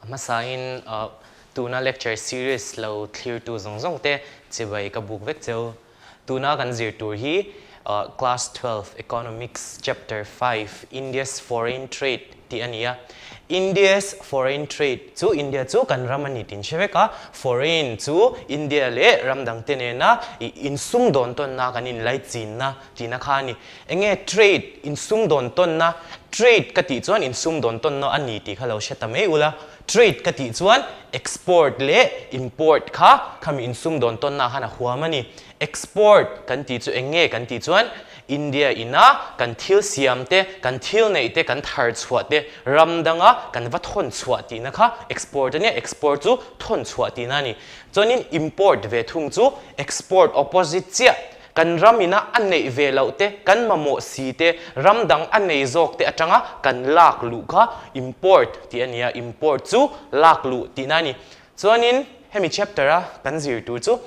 A hmasain tuna lecture series lo thlirtu zawng zawng te chibai ka buk vek cheu. Tuna kan zir tur hi Class 12 Economics Chapter 5 India's Foreign Trade tih a ni a. India's Foreign Trade chu India chu kan ram a ni tih an hre vek a, foreign chu India leh ram dangte nena insumdawn tawnna kan inlaichinna tihna kha a ni. Enge trade, insumdawn tawnna, trade ka tih chuan insumdawn tawnna a ni tih kha lo hre ta mai ula, trade ka tih chuan export leh import kha khami insumdawn tawnna khan a huam a ni. Export kan tih chu eng nge kan tih chuan India ina kan thil siam te, kan thil neih te, kan thar chhuah te ram danga kan va thawn chhuah tihna kha export a nia, export chu thawn chhuah tihna a ni. Chuanin import ve thung chu export opposite chiah Kan ram ina a neih ve loh te, kan mamawh si te, ram dang a nei zawk te atanga kan lak luh kha import tih a ni a, import chu lak luh tihna a ni. Chuanin hemi chapter a kan zir tur chu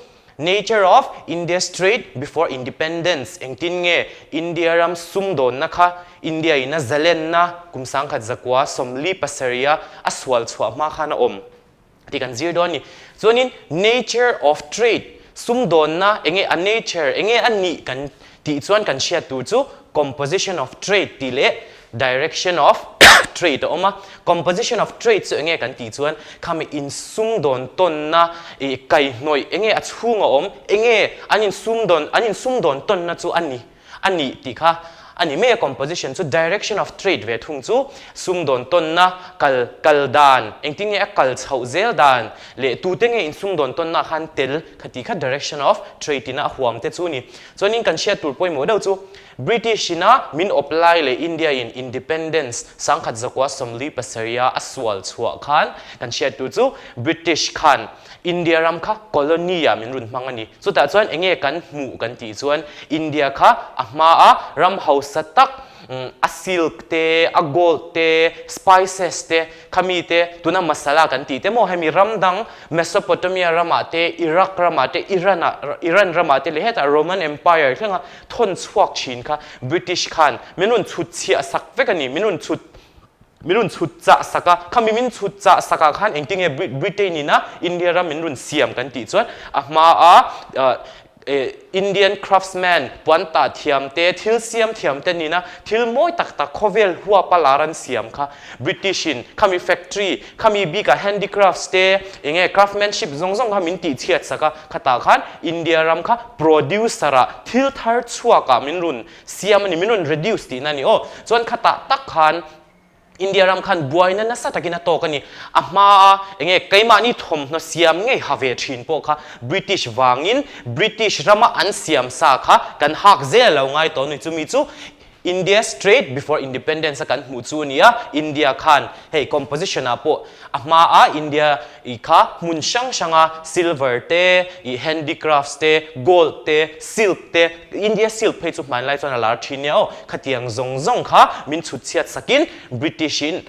Nature of India's Trade Before Independence, engtin nge India ram sumdawnna kha India ina zalenna kum 1947 a a sual chhuah hma khan a awm. tih kan zir dawn a ni. Chuanin nature of trade, sumdawnna enge a nature, enge a nih kan tih chuan kan hriat tur chu composition of trade tih leh direction of trade a awm a. Composition of trade chu enge kan tih chuan khami insumdawn tawnna ih kaihnawih enge a chhung a awm, enge an insumdawn an insumdawn tawnna chu a ni. A nih tih kha a ni mai a, composition chu direction of trade ve thung chu sumdawn tawnna kal kal dan, engtin nge a kal chhoh zel dan leh tute nge in sumdawn tawnna khan tel kha tih kha direction of trade ina a huam te chu a ni. Chuanin kan hriat tur pawimawh deuh chu British ina min awp lai leh India in independence 1947 a a sual chhuah khan kan hriat tur chu British khan India ram kha colony ah min rawn hmang a ni. Chutah chuan enge kan hmuh kan tih chuan India kha a hma a ram hausa tak a silk te, a gold te, spices te, khami te tuna masala kan tih te maw hemi ram dang Mesopotamia ramah te, Iraq ramah te, Iran ah Iran ramah te leh hetah Roman Empire thlenga thawn chhuak thin kha British khan min rawn chhut chhiah sak vek a ni, min rawn chhut Min rawn chhut chah sak a, khami min chhut chah sak ah khan engtin nge Britain in a India ram min rawn siam kan tih chuan a hma a Indian craftsman puan tah thiam te, thil siam thiam te nina thil mawi tak tak khawvel huap a lar an siam kha British in khami factory khami bik ah handicrafts te enge craftsmanship zawng zawng kha min tih chhiat sak a, khatah khan India ram kha producer ah thil thar chhuak ah min rawn Siam a ni, min rawn reduce tihna a ni aw. Chuan khatah tak khan India ram khan buaina nasa takin a tawk a ni. A hmaa enge keimahni thawmhnaw siam ngei ha ve thin pawh kha British vangin British rama an siam sa kha kan hak zel a lo ngai tawh a ni. Chumi chu India's trade before independence a kan hmuh chu a ni a, India khan hei composition ah pawh A hmaa India i kha hmun hrang hranga silver te, i handicrafts te, gold te, silk te, India silk phei chu hmanlai chuan a lar thin nia aw, khatiang zawng zawng kha min chhut chhiat sakin British in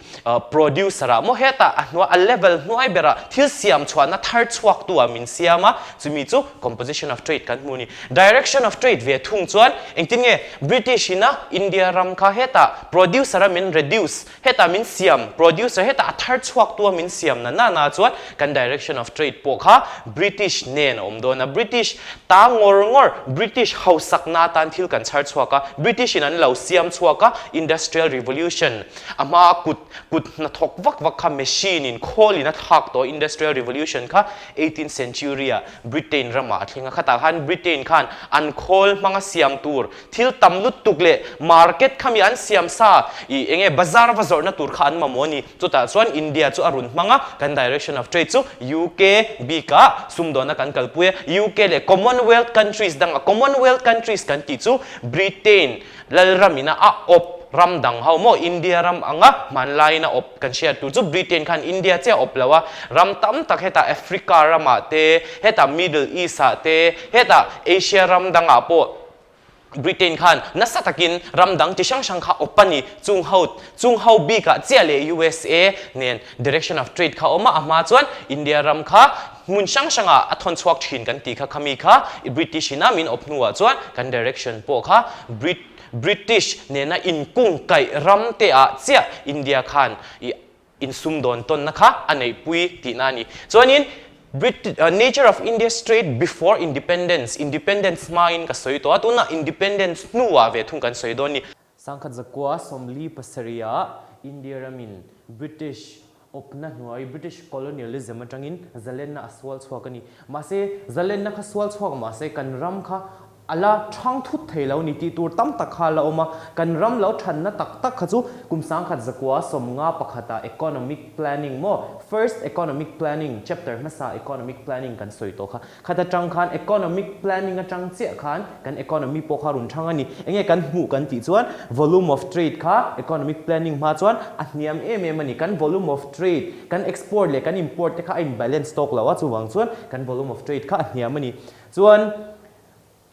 producer ah maw hetah a hnuai a level hnuai berah thil siam chhuahna thar chhuak tu ah min siam a, chumi chu composition of trade kan hmu a ni. Direction of trade ve thung chuan engtin nge British ina India ram kha hetah producer a min reduce Hetah min siam, producer hetah a thar chhuak tua min siam na na na chuan kan direction of trade pawh kha British nen a awm dawn a. British ta ngawr ngawr, British hausakna atan thil kan chhar chhuak a, British in an lo siam chhuak a, Industrial Revolution a hmaa kut kut hnathawk vak vak kha machine in khawl in a thlak tawh Industrial Revolution kha eighteenth century ah Britain ramah a thleng a, khatah khan Britain khan an khawl hmanga siam tur Thil tam lutuk leh market kha mi an siam sa i enge bazar va zawrhna tur kha an mamawh a ni. Chutah chuan India chu a run hmang a, kan direction of trade chu UK bikah sumdawnna kan kalpui a, UK leh Commonwealth countries dangah Commonwealth countries kan tih chu Britain lalramina a awp ram dang ho maw India ram anga hmanlaiin a awp kan hriat tur chu Britain khan India chiah a awp lo a, ram tam tak hetah Africa ramah te, hetah Middle East ah te, hetah Asia ram dangah pawh Britain khan nasa takin ram dang chi hrang hrang kha awp a ni. Chung ho chung ho bikah chiah leh USA nen direction of trade kha a awm a, a hma chuan India ram kha hmun hrang hrangah a thawn chhuak thin kan tih kha khami kha British ina min awp hnuah chuan kan direction pawh kha Brit British nena inkungkaih ram te ah chiah India khan i. Insumdawn tawnna kha a neihpui tihna a ni. Chuanin Brit Nature of India's Trade Before Independence, Independence hmain ka sawi tawh a, tunah Independence hnuah ve thung kan sawi dawn a ni. Sangkhat zakua 47 ah India ramin British awpna hnuai, British colonialism atangin zalenna a sual chhuak a ni. Mahse, zalenna kha sual chhuak mahse kan ram kha A la ṭhang thut thei lo ni tih tur tam tak kha a la awm a, kan ram lo ṭhanna tak tak kha chu kum 1951 ah Economic Planning maw, First Economic Planning chapter hmasa Economic Planning kan sawi tawh kha, khat aṭang khan Economic Planning aṭang chiah khan kan economy pawh kha rawn ṭhang a ni. Enge kan hmuh kan tih chuan Volume of Trade kha Economic Planning hma chuan a hniam em em a ni, kan Volume of Trade, kan export leh kan import te kha a in balance tawk lo a, chuvang chuan kan Volume of Trade kha a hniam a ni. Chuan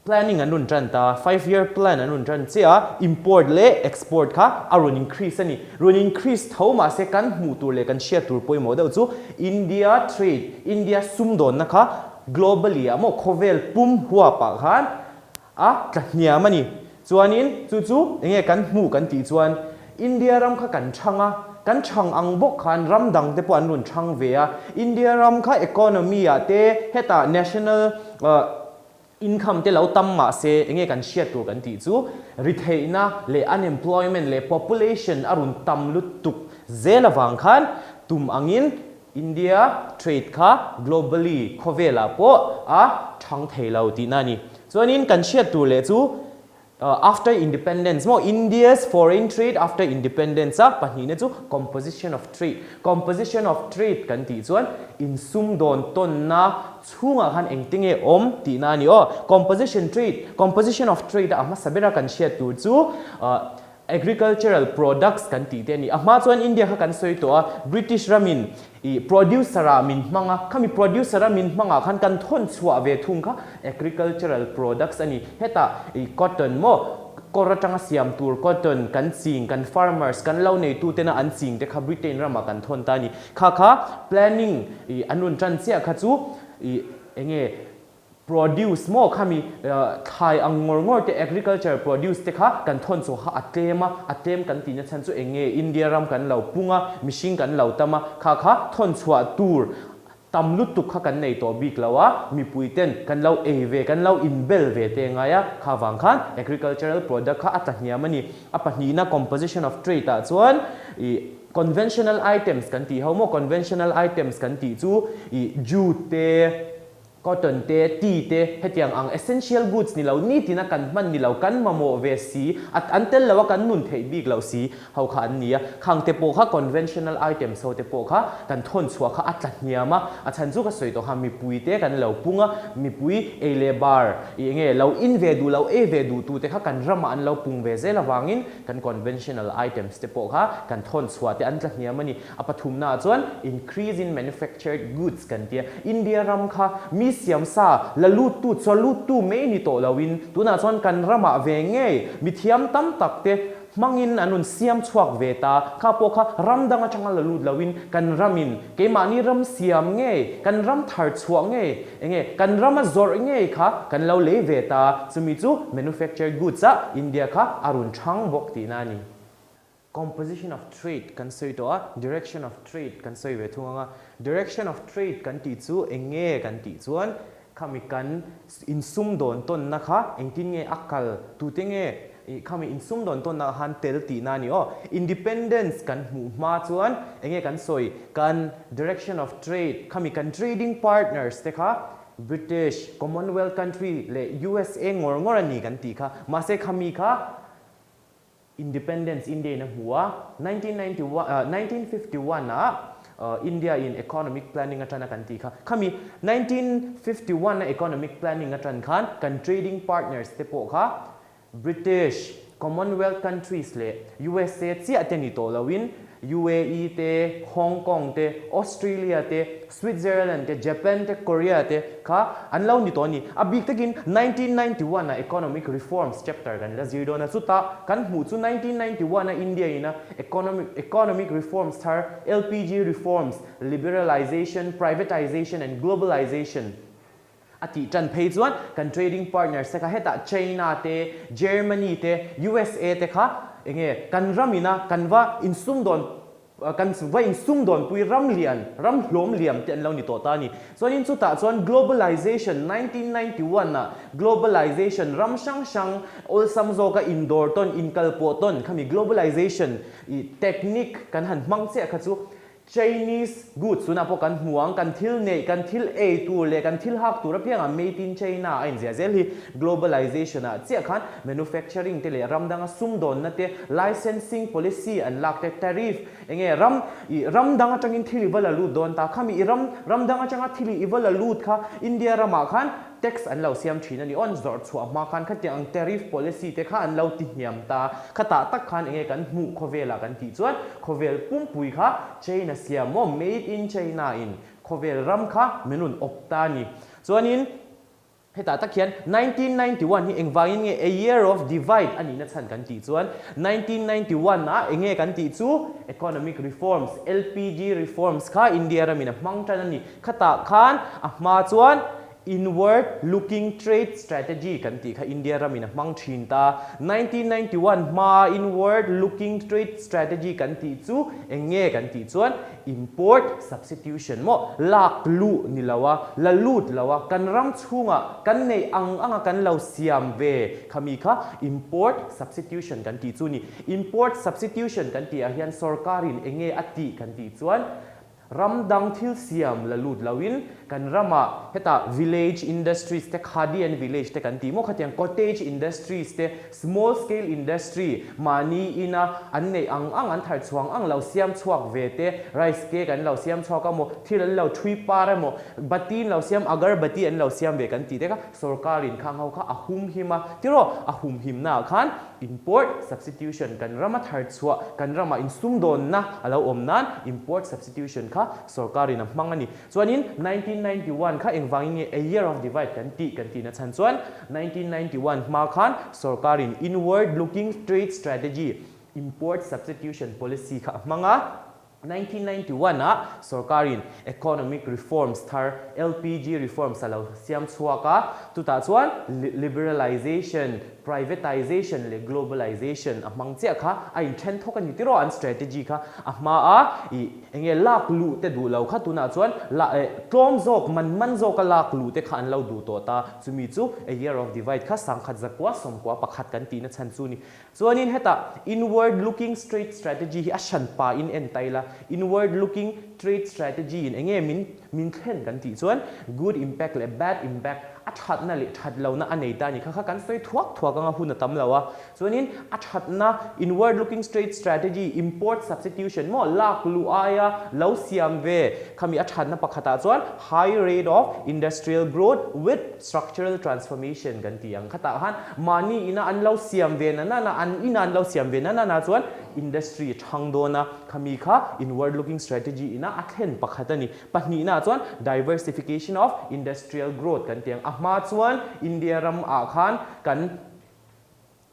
planning an rawn tan ta, five year plan an rawn tan chiah a, import leh export kha a rawn increase a ni. Rawn increase tho mahse kan hmuh tur leh kan hriat tur pawimawh deuh chu India trade, India sumdawnna kha globally ah maw khawvel pum huap ah khan a tla hniam a ni. Chuanin chu chu enge kan hmuh kan tih chuan India ram kha kan chhang a, kan chhang ang bawk khan ram dang te pawh an rawn chhang ve a. India ram kha economy ah te hetah national income te lo tam mah se enge kan hriat tur kan tih chu ritheihna leh unemployment leh population a rawn tam lutuk zel avang khan tum angin India trade kha globally khawvelah pawh a chhang thei lo tihna a ni. Chuanin kan hriat tur leh chu After independence maw India's foreign trade after independence a pahnihna chu composition of trade. Composition of trade kan tih chuan insumdawn tawnna chhungah khan engte nge awm tihna a ni aw. Composition trade, composition of trade a a hmasa bera kan hriat tur chu Agricultural products kan tih te a ni. A hma chuan India kha kan sawi tawh a, British ramin ih producer ah min hmang a, khami producer a min hmangah khan kan thawn chhuah ve thung kha agricultural products a ni. Hetah ih cotton maw, kawr atanga siam tur cotton kan ching, kan farmers, kan lo neitu tena an ching te kha Britain ramah kan thawn ta a ni. Kha kha planning ih an rawn tan chiah kha chu ih enge Produce maw khami thlai ang ngawr ngawr te agriculture produce te kha kan thawn chhuah kha a tlem a, a tlem kan tihna chhan chu eng nge India ram kan lo pung a, mihring kan lo tam a, kha kha thawn chhuah tur tam lutuk kha kan nei tawh bik lo a, mipui ten kan lo ei ve, kan lo inbel ve te ngai a, kha vang khan agricultural product kha a tla hniam a ni. A pahnihna composition of trade ah chuan ih conventional items kan tih ho maw, conventional items kan tih chu ih jute te, Cotton te, tea te, hetiang ang essential goods ni lo, nitina kan hman ni lo, kan mamawh ve si, a an tel lo a kan nun theih bik loh si ho kha an ni a. Khang te pawh kha conventional items ho te pawh kha kan thawn chhuah kha a tla hniam a, a chhan chu ka sawi tawh kha mipui te kan lo pung a, mipui ei leh bar ih enge lo in ve duh lo, ei ve duh tu te kha kan ramah an lo pung ve zel avangin kan conventional items te pawh kha kan thawn chhuah te an tla hniam a ni. A pathumnaah chuan increase in manufactured goods kan tia. India ram kha mi siamsa la luttu, chaw luttu mai ni tawh loin tunah chuan kan ramah ve ngei mithiam tam tak te hmangin an rawn siam chhuak ve ta. Kha pawh kha ram dang atanga la lut loin kan ramin keimahni ram siam ngei, kan ram thar chhuah ngei, enge kan rama zawrh ngei kha kan lo lei ve ta. Chumi chu manufactured goods ah India kha a rawn chhang bawk tihna a ni. Composition of trade kan sawi tawh a, direction of trade kan sawi ve thung ang a. Direction of trade kan tih chu eng nge kan tih chuan khami kan insumdawn tawnna kha engtin nge a kal, tute nge ih khami insumdawn tawnna ah khan tel tihna a ni aw. Independence kan hmuh hma chuan eng nge kan sawi, kan direction of trade khami kan trading partners te kha British, Commonwealth country leh USA ngawr ngawr a ni kan tih kha. Mahse khami kha Independence India in a hmu a, 1991, 1951 ah India in economic planning atana kan tih kha. Khami 1951 a economic planning atan khan kan trading partners te pawh kha British, Commonwealth countries leh USA chiah te ni tawh loin UAE te, Hong Kong te, Australia te, Switzerland te, Japan te, Korea te kha an lo ni tawh a ni. A bik takin 1991 a Economic Reforms chapter kan la zir dawn a, chutah kan hmuh chu 1991 a India in a Economic Economic Reforms thar, LPG Reforms, Liberalization, Privatization and Globalization a tih tan phei chuan kan trading partners te kha hetah China te, Germany te, USA te kha enge kan ram ina kan va insumdawn. Kan va insumdawnpui ram lian, ram hlawm liam te an lo ni tawh ta a ni. Chuanin chutah chuan globalization, 1991 ah globalization ram hrang hrang awlsam zawka indawr tawn, inkalpawh tawn khami globalization i technique kan han hmang chiah kha chu Chinese goods tunah pawh kan hmu ang, kan thil neih, kan thil ei tur leh kan thil hak tur apiangah made in China a inziah zel hi globalization ah chiah khan manufacturing te leh ram danga sumdawnna te, licensing policy an lak te, tariff enge ram i ram dang atangin thil i va la lut dawn ta, khami i ram ram dang atanga thil i va la lut kha India ramah khan tax an lo siam thin a ni aw, an zawrh chhuah hma khan khatiang ang tariff policy te kha an lo ti hniam ta, khatah tak khan enge kan hmuh khawvelah kan tih chuan khawvel pumpui kha China siam maw made in China in khawvel ram kha min rawn awp ta a ni. Chuanin. Hetah tak hian 1991 hi engvangin nge a year of divide a nihna chhan kan tih chuan 1991 ah enge kan tih chu economic reforms, LPG reforms kha India ramin a hmang tan a ni. Khatah khan a hma chuan inward looking trade strategy kan tih kha India ramin a hmang thin ta. 1991 hmaa inward looking trade strategy kan tih chu enge kan tih chuan Import substitution maw lak luh ni lo a, la lut lo a, kan ram chhungah kan neih ang anga kan lo siam ve khami kha import substitution kan tih chu ni. Import substitution kan tih ah hian sorkarin enge a tih kan tih chuan ram dang thil siam la lut lo in kan ramah hetah village industries te khadi and village te kan tih maw khatiang cottage industries te Small scale industry, mahni ina an neih ang ang an thar chhuang ang lo siam chhuak ve te, rice cake an lo siam chhuak a maw, thil an lo thui par emaw, bati an lo siam, agarbati an lo siam ve kan tih te kha sorkarin khang ho kha a humhim a, tiraw a humhimna ah khan import substitution kan rama thar chhuah, kan ramah insumdawnna a lo awm nan import substitution kha sorkarin a hmang a ni. Chuanin 1991 kha engvangin nge a year of divide kan tih kan tihna chhan chuan 1991 hma khan sorkarin inward looking trade strategy, import substitution policy kha a hmang a, 1991 ah sorkarin economic reforms thar LPG reforms a lo siam chhuak a, chutah chuan liberalization, Privatization leh globalization a hmang chiah kha a inthen thawk a ni tiraw an strategy kha a hma a ih enge lak luh te duh lo kha tunah chuan la eh tlawm zawk man man zawk a lak luh te kha an lo duh tawh ta chumi chu a year of divide kha sangkhat zakua sawmkua pakhat kan tihna chhan chu ni chuanin hetah inward looking straight strategy hi a hran pa in en ta ila inward looking trade strategy in enge min min thlen kan tih chuan good impact leh bad impact A thatna leh that lohna a nei ta a ni. Kha kha kan sawi thuak thuak anga hun a tam lo a. Chuanin a thatna, inward looking trade strategy, import substitution maw lak luh aia lo siam ve khami a thatna pakhatah chuan high rate of industrial growth with structural transformation kan ti ang. Khatah khan mahni ina an lo siam ve na nana, an ina an lo siam ve na nana chuan industry a thang dawn a. Khami kha inward looking strategy ina a thlen pakhat a ni. Pahnihna chuan diversification of industrial growth kan ti ang. A hma chuan India ram ah khan kan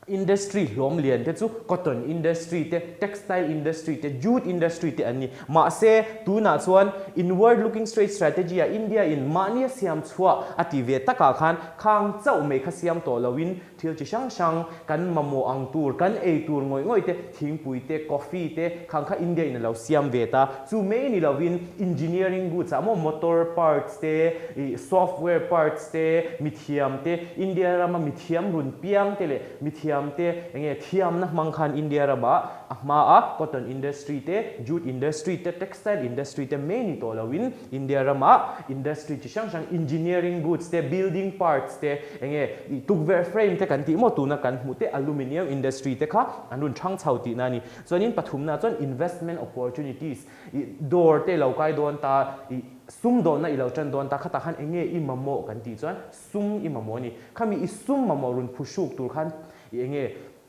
industry hlawm lian te chu cotton industry te, textile industry te, jute industry te an ni. Mahse tunah chuan inward looking straight strategy ah India in mahni a siam chhuah a ti ve takah khan khang chauh mai kha siam tawh loin Thil chi hrang hrang kan mamawh ang tur, kan ei tur ngawih ngawih te, thingpui te, coffee te khang kha India in a lo siam ve ta. Chu mai ni lovin engineering goods ah maw motor parts te, ih software parts te, mithiam te, India rama mithiam run piang te leh mithiam te enge thiamna hmang khan India ramah a hma a cotton industry te, jute industry te, textile industry te mai ni tawh loin India ramah industry chi hrang hrang engineering goods te, building parts te, Enge i tukverh frame te kan tih maw tuna kan hmuh te aluminium industry te kha an rawn chhang chho tihna a ni. Chuanin pathumna chuan investment opportunities i dawr te lo kai dawn ta i sum dawnna i lo tan dawn ta khatah khan enge i mamawh kan tih chuan sum i mamawh a ni. Khami i sum mamawh rawn phuhruk tur khan i enge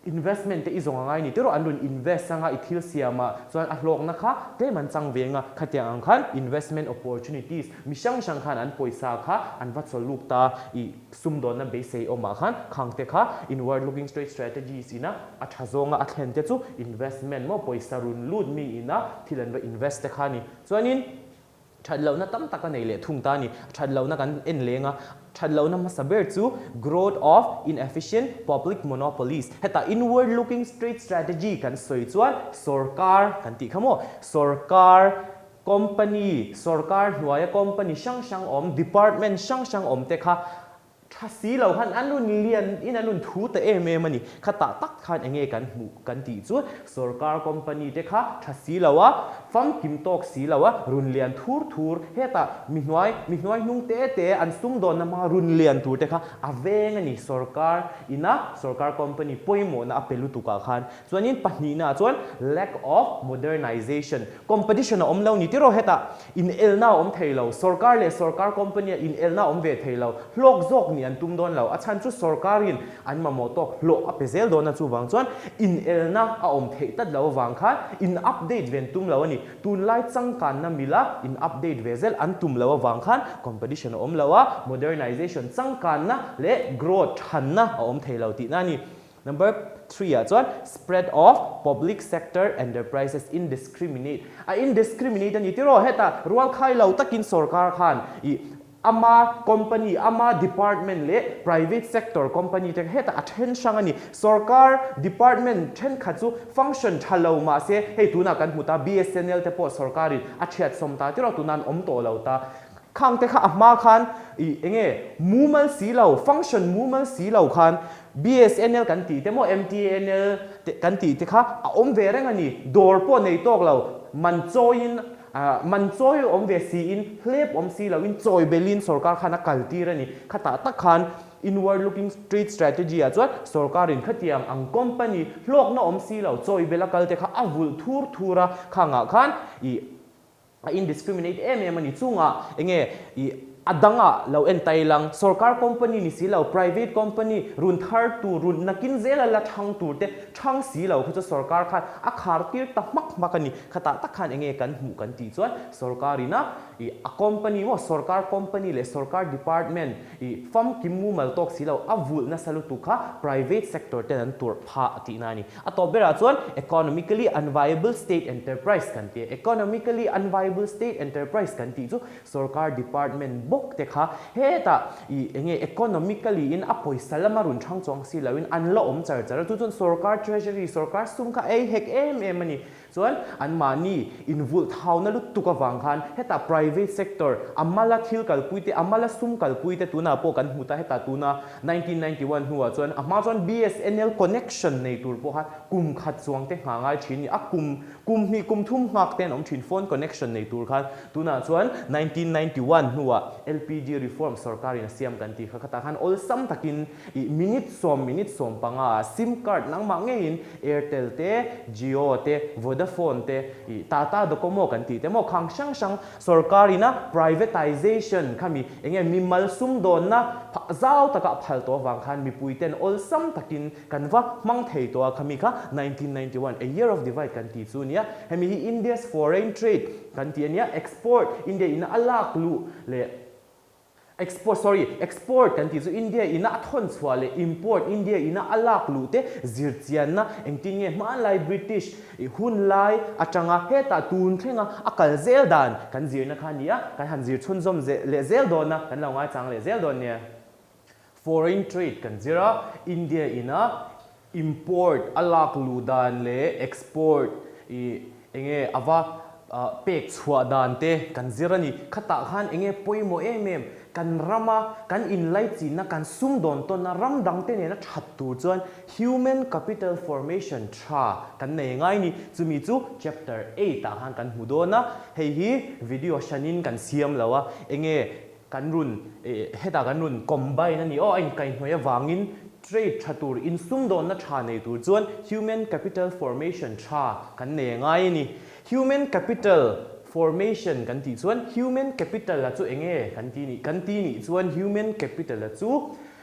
Investment te i zawng a ngai ni tiraw an rawn invest anga i thil siam ah chuan a hlawkna kha tlem an chang ve anga khatiang ang khan investment opportunities mi hrang hrang khan an pawisa kha an va chawluk ta i sumdawnna beisei awm ah khan khang te kha inward looking straight strategies ina a tha zawnga a thlen te chu investment maw pawisa run lut mi ina thil an va invest te kha ni chuanin That lohna tam tak a nei leh thung ta a ni. That lohna kan en leng a, That lohna hmasa ber chu growth of inefficient public monopolies. Hetah inward looking trade strategy kan sawi chuan sorkar kan tih kha maw? Sorkar company, sorkar hnuaia company hrang hrang awm, department hrang hrang awm te kha Tha si lo khan an rawn lian in an rawn thu ta em em a ni. Khatah tak khan enge kan hmuh kan tih chu sorkar company te kha tha si lo a, famkim tawk si lo a, rawn lian thur thur, hetah mi hnuai mi hnuai hnung te te an sumdawnna hmanga rawn lian tur te kha a veng a ni sorkar ina sorkar company pawimawhna a pe lutuk ah khan. Chuanin pahnihna ah chuan lack of modernization, competition a awm lo ni tiraw hetah Inelna a awm thei lo, sorkar leh sorkar company-ah inelna a awm ve thei lo, hlawk zawk nih an tum dawn lo, a chhan chu sorkarin an mamawh tawk hlawh a pe zel dawn a, chuvang chuan inelna a awm theih tlat lo avang khan in update ve an tum lo a ni. Tunlai changkanna mila in update ve zel an tum lo avang khan competition a awm lo a, modernization changkanna leh growth thanna a awm thei lo tihna a ni. Number 3 ah chuan spread of public sector enterprises indiscriminate a indiscriminate a ni tiraw hetah rualkhai lo takin sorkar khan ih ama company ama department leh private sector company te hetah a then hrang a ni sorkar department thenkhat chu function tha lo mahse hei tunah kan hmu ta BSNL te pawh sorkarin a thiat sawm ta tiraw tunah an awm tawh lo ta Khang te kha a hma khan ih enge mumal si lo, function mumal si lo khan BSNL kan tih te maw MTNL te kan tih te kha a awm ve reng a ni. Dawr pawh nei tawk lo, man chawiin ah man chawi awm ve siin hlep awm si loin chawi belin sorkar khan a kal tir a ni. Khatah tak khan inward looking trade strategy ah chuan sorkarin khatiang ang company hlawkna awm si lo chawi bel a kal te kha a vulh thur thur a, khangah khan ih A indiscriminate em em a ni. Chungah enge i a dangah lo en tai lang, sorkar company ni si lo, private company run thar tur, run nakin zela la thang tur te thang si lo kha chu sorkar khan a khar tir ta hmak hmak a ni. Khatah tak khan enge kan hmuh kan tih chuan sorkar ina i a company maw sorkar company leh sorkar department i famkim mumal tawk si lo a vulh nasa lutuk kha private sector ten an turh phah tihna a ni. A tawp berah chuan economically unviable state enterprise kan ti a. Economically unviable state enterprise kan tih chu sorkar department bawk te kha hetah ih enge economically in a pawisa lama run thang chuang si loin an la awm char char a. Chu chuan sorkar treasury, sorkar sum kha ei hek em em a ni. Chuan anmahni invulh thauna lutuk avang khan hetah private sector a mala thil kalpui te, a mala sum kalpui te tunah pawh kan hmu ta hetah tuna 1991 hnuah chuan a hma chuan BSNL connection nei tur pawh khan kum khat chuang te nghah ngai thin ni a, kum kum hnih kum thum nghak te an awm thin phone connection nei tur khan tunah chuan 1991 hnuah LPG reform sorkarin a siam kan tih kha khatah khan awlsam takin Ih minute sawm minute 15 ah sim card nangmah ngeiin Airtel te, Jio te, Vodafone te, ih Tata Docomo kan tih te maw khang hrang hrang sorkar ina privatization khami enge mimal sumdawnna zau taka a phal tawh avang khan mipui ten awlsam takin kan va hmang thei tawh a khami kha 1991 a year of divide kan tih chu nia hemi hi India's foreign trade kan tih ania export India ina a lak luh leh Export, sorry, export kan tih chu India ina a thawn chhuah leh import, India ina a lak luh te zir chianna engtin nge hmanlai British hun lai atanga hetah tun thlenga a kal zel dan kan zirna kha a ni a, kan han zir chhunzawm leh zel dawn a, kan lo ngaichang leh zel dawn nia. Foreign trade kan zir a, India ina import a lak luh dan leh export ih enge a va pek chhuah dan te kan zir a ni. Khatah khan enge pawimawh em em, kan rama kan inlaichinna, kan sumdawn tawnna ram dang te nena that tur chuan human capital formation tha kan nei ngai ni. Chumi chu chapter 8 ah khan kan hmu dawn a, hei hi video hranin kan siam lo a, enge Kan run, hetah kan run combine a ni aw, a inkaihhnawih avangin trade tha tur, insumdawnna tha nei tur chuan human capital formation tha kan nei a ngai a ni. Human capital formation kan tih chuan human capital a chu eng nge kan ti nih? Kan ti nih chuan human capital a chu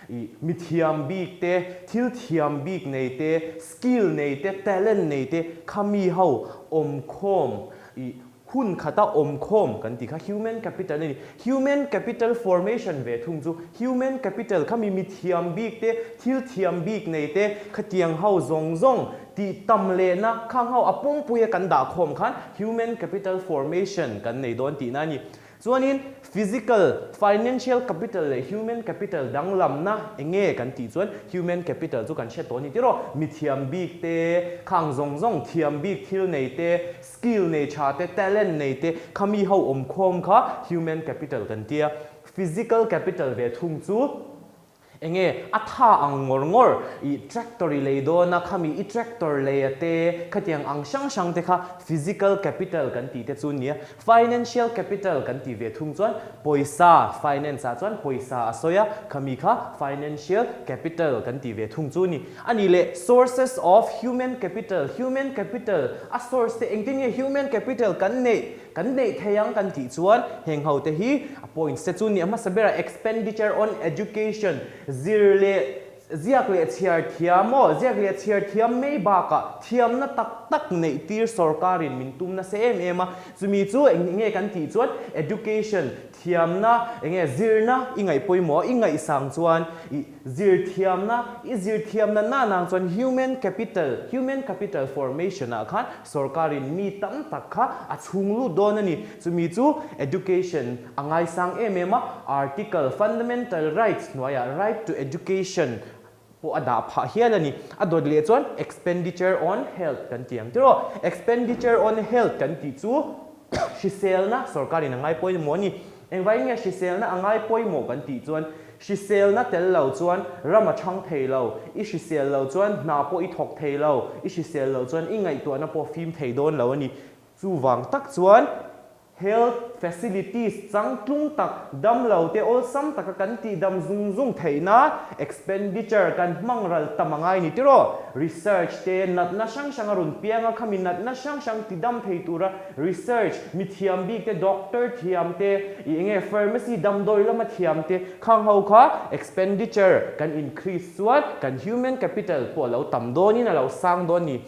ih mi thiam bik te, thil thiam bik nei te, skill nei te, talent nei te kha mi ho awmkhawm ih Hun khata awmkhawm kan tih kha human capital a ni. Human capital formation ve thung chu human capital kha mi mithiam bik te, thil thiam bik nei te, khatiang ho zawng zawng tih tam lehna khang ho a pawngpuia kan dah khawm khan human capital formation kan nei dawn tihna a ni. Chuanin physical, financial capital leh human capital danglamna enge kan tih chuan human capital chu kan hre tawh a ni tiraw? Mi thiam bik te, khang zawng zawng thiam bik thil nei te, skill nei tha te, talent nei te, khami ho awmkhawm kha human capital kan tia. Physical capital ve thung chu Enge a tha ang ngawr ngawr i tractor i lei dawn a, khami i tractor lei a te, khatiang ang hrang hrang te kha physical capital kan tih te chu nia. Financial capital kan tih ve thung chuan pawisa, finance ah chuan pawisa a sawi a, khami kha financial capital kan tih ve thung chu ni. A nih leh sources of human capital, human capital a source te engtin nge human capital kan neih? Kan neih thei ang kan tih chuan heng ho te hi a points te chu nia hmasa berah expenditure on education, zir leh ziak leh chhiar thiam aw, ziak leh chhiar thiam mai bakah thiamna tak tak neih tir sorkarin min tum nasa em em a, chumi chu eng nge kan tih chuan education thiamna eng nge zirna i ngaih pawimawh i ngaihsang chuan i Zir thiamna, I zir thiamna na nang chuan human capital, human capital formation ah khan sorkarin mi tam tak kha a chhung lut dawn a ni. Chumi chu education a ngaisang em em a, article fundamental rights hnuaiah right to education pawh a dah phah hial a ni. A dawt leh chuan expenditure on health kan ti ang tiraw? Expenditure on health kan tih chu hriselna sorkarin a ngai pawimawh a ni. Engvaiin nge hriselna a ngai pawimawh kan tih chuan Hriselna tel lo chuan ram a chhang thei lo, i hrisel lo chuan hna pawh i thawk thei lo, i hrisel lo chuan i ngaihtuahna pawh fim thei dawn lo a ni. Chuvang tak chuan health facilities changtlung tak, dam lo te awlsam taka kan tih dam zung zung theihna expenditure kan hmang ral tam a ngai ni tiraw? Research te natna hrang hrang a rawn piang a, khami natna hrang hrang ti dam thei tura Research, mi thiam bik te, doctor thiam te, i enge pharmacy damdawi lama thiam te, khang ho kha expenditure kan increase chuan kan human capital pawh a lo tam dawnin a lo sang dawn ni.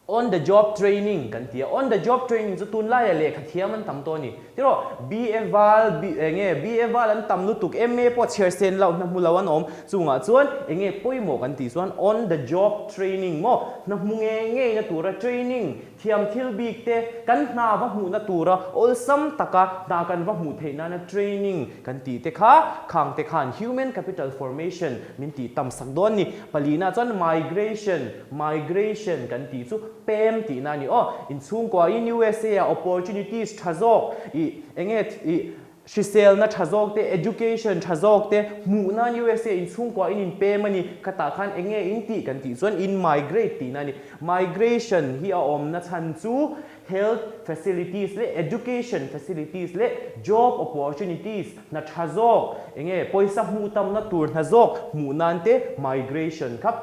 On the job training kan ti a, on the job training chu tunlaia lehkha thiam an tam tawh a ni. Tiraw, BA val, enge BA val an tam lutuk, MA pawh chhiar sen loh hna hmu lo an awm, chungah chuan enge pawimawh kan tih chuan on the job training maw, hna hmu ngei ngei na tura training Thiam thil bik te kan hna va hmuhna tura awlsam taka hna kan va hmuh theih nana training kan tih te kha khang te khan human capital formation min tih tam sak dawn ni. Palina chuan migration, migration kan tih chu pem tihna a ni aw. Inchhungkuain USA ah opportunities tha zawk ih enge ih Hriselna tha zawk te, education tha zawk te, hmuh nan USA in chhungkua in inpem a ni. Khatah khan eng nge in tih kan tih chuan in migrate tihna a ni. Migration hi a awmna chhan chu health facilities leh education facilities leh job opportunities hna tha zawk, eng nge pawisa hmuh tamna tur hna zawk hmuh nan te migration kha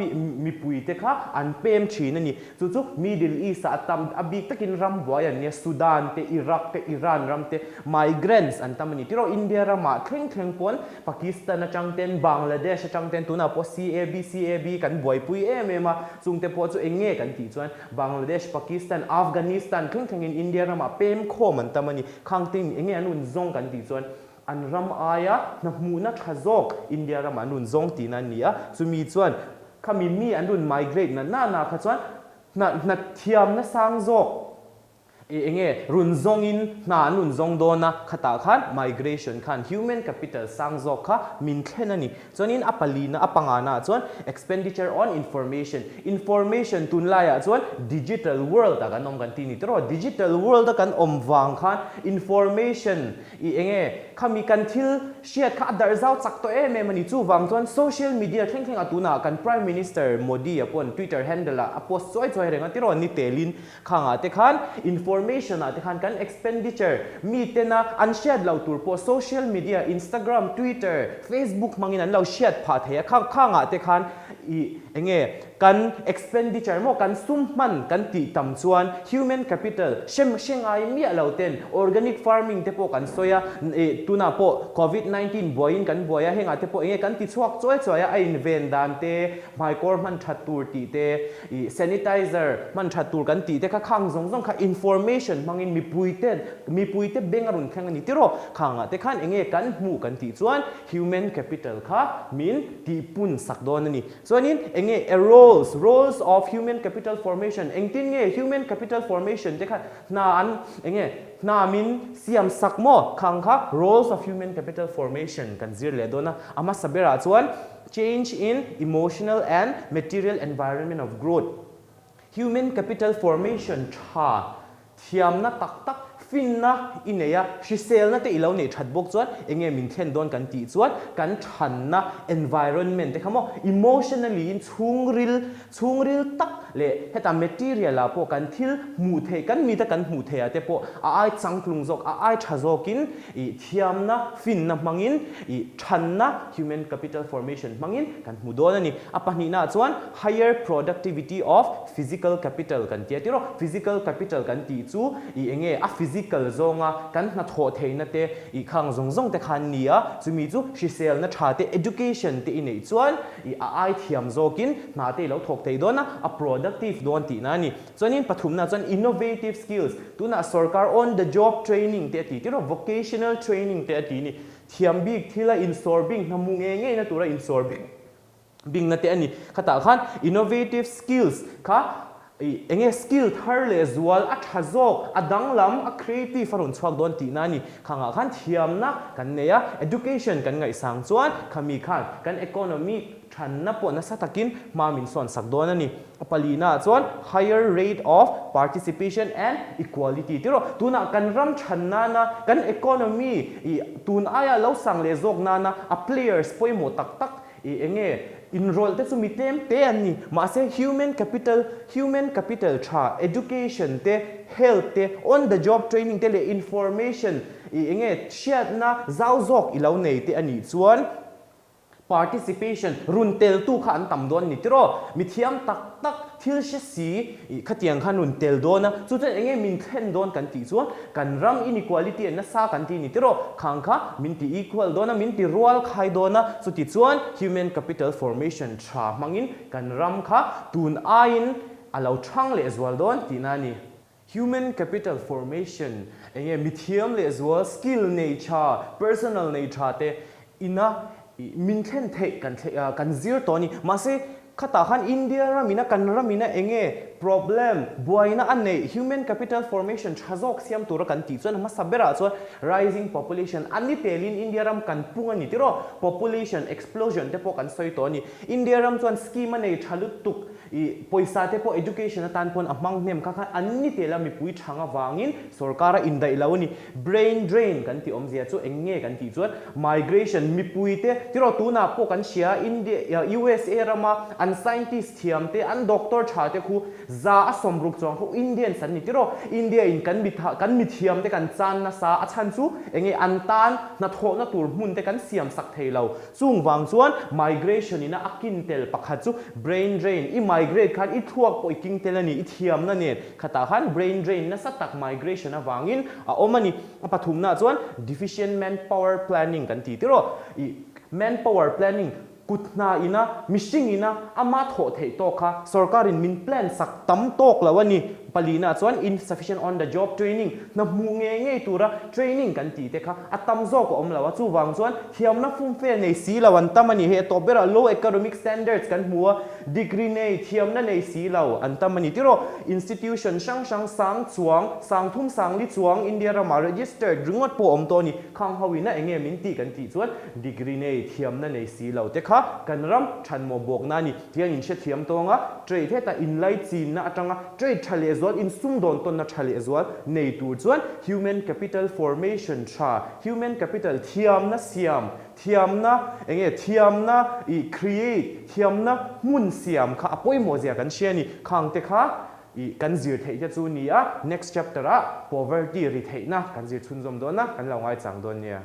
mipui te kha an pem thin a ni. Chu chu Middle East ah a tam, a bik takin ram buai an nia, Sudan te, Iraq te, Iran ram te, migrants an tam a ni. Tiraw India ramah thleng thleng pawn Pakistan atang ten, Bangladesh atang ten, tunah pawh CAB, CAB kan buaipui em em a, chungte pawh chu eng nge kan tih chuan Bangladesh, Pakistan, Afghanistan thleng thlengin India ramah pem khawm an tam a ni. Khang te in eng nge an rawn zawng kan tih chuan an ram aia hna hmuhna tha zawk India ramah an rawn zawng tihna a ni a, chumi chuan Khami mi an rawn migrate na na na kha chuan hna hna thiamna sang zawk i enge rawn zawngin hna an rawn zawng dawn a, khatah khan migration khan human capital sang zawk kha min thlen a ni. Chuanin a palina a pangana ah chuan expenditure on information, information tunlaiah chuan digital world ah kan awm kan ti ni tiraw, digital world a kan awm vang khan information I enge, khami kan thil hriat kha a darh zau chak tawh em em a ni. Chuvang chuan social media thleng thleng ah tunah kan Prime Minister Modi a pawn Twitter handle ah a post chuai chuai reng a tiraw ni telin khangah te khan information ah te khan kan expenditure mi tena an hriat loh tur pawh social media Instagram, Twitter, Facebook hmangin an lo hriat phah thei a khang khangah te khan i enge Kan expenditure maw kan sum hman kan tih tam chuan human capital hrem hre ngai miah lo ten organic farming te pawh kan sawi a, ih tunah pawh covid 19 buaiin kan buai a, hengah te pawh enge kan ti chhuak chuai chuai a, a inven dan te, hmaikawr hman that tur tih te, ih sanitizer hman that tur kan tih te kha khang zawng zawng kha information hmangin mipui ten mipui te beng a rawn thleng a ni tiraw, khangah te khan enge kan hmuh kan tih chuan human capital kha min tihpun sak dawn a ni. Chuan. Chuanin eng nge a roles, roles of human capital formation, engtin nge human capital formation te kha hna an eng nge hna min siam sak maw khang kha roles of human capital formation kan zir leh dawn a. A hmasa berah chuan change in emotional and material environment of growth, human capital formation tha Thiamna tak tak, finna i nei a, hriselna te i lo neih that bawk chuan eng nge min thlen dawn kan tih chuan kan thanna environment te kha maw emotionally in chhungril, chhungril tak leh heta material ah pawh kan thil hmuh theih, kan mita kan hmuh theih ah te pawh a ai changtlung zawk, a ai tha zawkin i thiamna, finna hmangin i thanna human capital formation hmangin kan hmu dawn a ni. A pahnihna ah chuan higher productivity of Physical capital kan tia tiraw? Physical capital kan tih chu i enge a physical zawnga kan hnathawh theihna te i khang zawng zawng te kha an ni a, chumi chu hriselna tha te, education te i neih chuan i a ai thiam zawkin hna te i lo thawk thei dawn a, a productive dawn tihna a ni. Chuanin pathumna chuan innovative skills, tunah sorkar on the job training te a ti tiraw? Vocational training te a ti ni. Thiam bik thila insawr bing, hna hmu ngei ngeina tura insawr bing. Bingna te a ni. Khatah khan innovative skills kha ih eng nge skill thar leh zual a tha zawk, a danglam, a creative a rawn chhuak dawn tihna a ni. Khangah khan thiamna kan nei a, education kan ngaihsang chuan khami khan kan economy thanna pawh nasa takin hma min sawn sak dawn a ni. A palina ah chuan higher rate of participation and equality ti rawh. Tunah kan ram than nana kan economy ih tun aia lo sang leh zawk nana a players pawimawh tak tak I enge inrawlh te chu mi tlem te an ni. Mahse human capital, human capital tha, education te, health te, on the job training te leh information i enge hriatna zau zawk i lo nei te a nih chuan participation run teltu kha an tam dawn a ni tiraw? Mi thiam tak tak, thil hre si i khatiang khan run tel dawn a, chu chuan enge min thlen dawn kan tih chuan Kan ram inequality a nasa kan ti ni tiraw? Khang kha min ti equal dawn a, min ti rual khai dawn a, chuti chuan human capital formation tha hmangin kan ram kha tun aiin a lo thang leh zual dawn tihna a ni. Human capital formation enge mithiam leh zual, skill nei tha, personal nei tha te ina min thlen theih kan kan zir tawh a ni. Mahse, khatah khan India ramina kan ramina enge problem, buaina a neih, human capital formation tha zawk siam tura kan tih chuan hmasa berah chuan rising population a ni telin India ram kan pung a ni tiraw? Population explosion te pawh kan sawi tawh a ni. India ram chuan scheme a nei tha lutuk I pawisa te pawh education atan pawn a hmang hnem kha khan an ni tel a mipui thang avangin sorkar a indaih lo a ni. Brain drain kan tih awmzia chu eng nge kan tih chuan migration mipui te tiraw tunah pawh kan hria India USA rama an scientist thiam te an doctor tha te khu za a sawmruk chuang khu Indians an ni tiraw India in kan mitha kan mithiam te kan chan nasa a chhan chu eng nge an tan hnathawhna tur hmun te kan siam sak thei lo Chung vang chuan migration ina a kin tel pakhat chu brain drain, i migrate khan i thluak pawh i king tel a ni, i thiamna nen khatah khan brain drain nasa tak migration avangin a awm a ni. A pathumnaah chuan deficient manpower planning kan ti tiraw? I manpower planning kut hna ina mihring ina ama thawh theih tawk kha sorkarin min plan sak tam tawk lo a ni. Palinaah chuan insufficient on the job training, hna hmuh ngei ngei tura training kan tih te kha a tam zawk a awm lo a, chuvang chuan thiamna fumfe nei si lo an tam a ni. Hei a tawp berah low academic standards kan hmu a, degree nei, thiamna nei si lo an tam a ni. Tiraw, institution hrang hrang sang chuang, sang thum sang li chuang India ramah registered ringawt pawh a awm tawh a ni. Khang ho ina eng nge min tih kan tih chuan degree nei, thiamna nei si lo te kha kan ram thanmawh bawkna a ni. Tiang in hrethiam tawng a, trade hetah inlaichinna atanga trade tha leh zual, insumdawn tawnna tha leh zual nei tur chuan human capital formation tha, human capital thiamna siam, thiamna eng nge thiamna i create, thiamna hmun siam kha a pawimawh zia kan hria a ni. Khang te kha i kan zir theih te chu ni a, next chapter ah poverty ri theihna kan zir chhunzawm dawn a, kan lo ngaichang dawn nia.